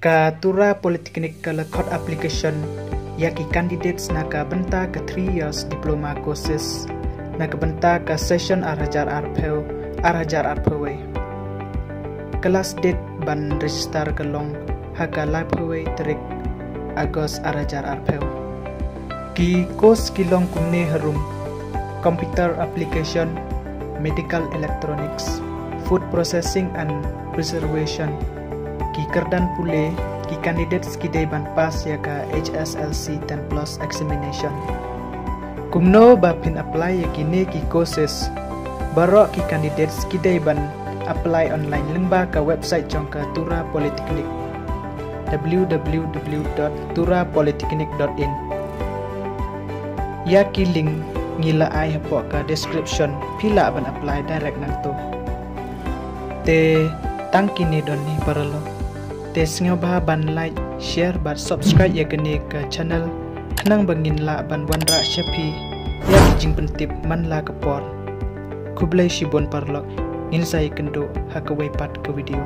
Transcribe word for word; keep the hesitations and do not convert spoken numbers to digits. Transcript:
Ka Tura Polytechnic ka la khot application ïa ki candidates na ka bynta ka three years diploma courses na ka bynta ka session ar hajar arphew, ar hajar arphew wei. Ka last date ban register ka long ha ka laiphew wei tarik August ar hajar arphew. Ki course ki long kumne harum: Computer Application, Medical Electronics, Food Processing and Preservation. Ki kyrdan pule, ki candidates ki dei ban pass ïa ka H S L C ten plus examination. Kumno ba phin apply ïa kine ki courses? Baroh ki candidates ki dei ban apply online lyngba ka website jong ka Tura Polytechnic, w w w dot tura polytechnic dot in. Ïa ki link ngi la ai hapoh ka description, phi lah ban apply direct nangto. Te tang kine don hi paralok. Te sngewbha ban like, share bad subscribe ïa kane ka channel khnang ba ngin lah ban wanrah sha phi ïa ki jingpyntip man la ka por. Khublei shibun paralok, ngin sa ïakynduh ha kawei pat ka video.